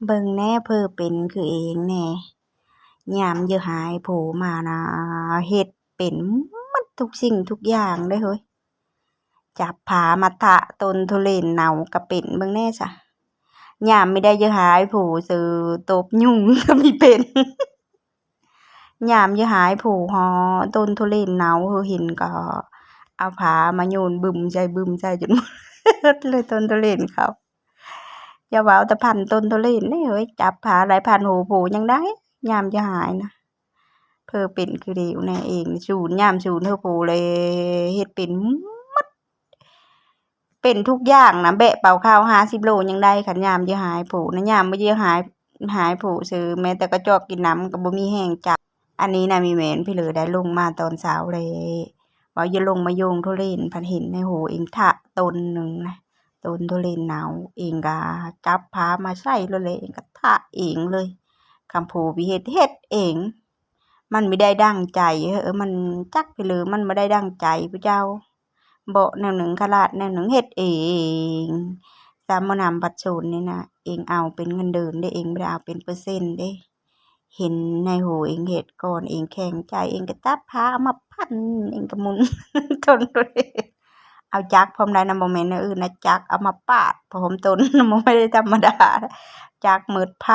ເບິ່ງແດ່ ເຜີເປັນຄືເອງແດ່. ຍາມເຢີຫາຍໂພມານະ ເຮັດເປັນໝົດທຸກສິ່ງທຸກຢ່າງເດ້ເຮີ້ຍ. ຈັບພາມາທະຕົ້ນທຸເລນເນົ່າກະເປັນ ເບິ່ງແດ່ຊະ. ຍາມມີໄດ້ເຢີຫາຍໂພເຊີ ຕົບຍຸງກະມີເປັນ. ຍາມເຢີຫາຍໂພເຮົາ ຕົ້ນທຸເລນເນົ່າ ເຮີເຫັນກະເອົາພາມາໂຍນບຶມໃສ່ ບຶມໃສ່ ຈົນໝົດເລີຍຕົ້ນທຸເລນເຂົາ. ຢ່າເວົ້າແຕ່ພັນຕົ້ນທຸເລນເດ້ເຮີ້ຍ ຈັບພາຫຼາຍພັນໂຫໂພຍັງໄດ້ ຍາມເຢີຫາຍນະ. ເຜີເປັນຄືເດວແນ່ເອງ ສູນ ຍາມສູນເຮີໂພເລີຍ ເຮັດເປັນໝົດ ເປັນທຸກຢ່າງນະ ແບກເປົາເຂົ້າຫ້າສິບໂລຍັງໄດ້ ຄັນຍາມເຢີຫາຍໂພນະ. ຍາມບໍ່ເຢີຫາຍ ຫາຍໂພເຊີ ແມ້ແຕ່ກະຈອກກິນນ້ຳກະບໍ່ມີແຮງຈັບ. ອັນນີ້ນະມີແມ່ນພີ່ເລີໄດ້ລົງມາຕອນເຊົ້າແລ້ວ ເວົ້າຢ່າລົງມາໂຍງທຸເລນ ພັດເຫັນໃນໂຫເອງທະຕົ້ນໜຶ່ງນະ ຕົ້ນທຸເລນເນົ່າ ເອງກະຈັບພາມາໃສ່ໂລດແຫຼະ ເອງກະທະເອງເລີຍ. ຄຳໂພໄປເຮັດ ເຮັດເອງ ມັນບໍ່ໄດ້ດັ່ງໃຈ ເອີ ມັນຈັກພີ່ເລີ ມັນບໍ່ໄດ້ດັ່ງໃຈຜູ້ເຈົ້າ. ເບາະແນວໜຶ່ງ ຄະລາດແນວໜຶ່ງ ເຮັດເອງ. ສາມໝໍນຳບັດສູນນີ້ນະ ເອງເອົາເປັນເງິນເດືອນເດ້ ເອງບໍ່ໄດ້ເອົາເປັນເປີເຊັນເດ້. ເຫັນນາຍໂຫເອງເຮັດກ່ອນ ເອງແຂງໃຈ ເອງກະຈັບພາເອົາມາພັນ ເອງກະໝຸນ ຕົ້ນໂລດເດ. ເອົາຈັກພ້ອມໄດ້ນະ ບໍ່ແມ່ນແນວອື່ນນະ ຈັກເອົາມາປາດພ້ອມຕົ້ນ ບໍ່ແມ່ນທຳມະດາ ຈັກໝົດໄພ.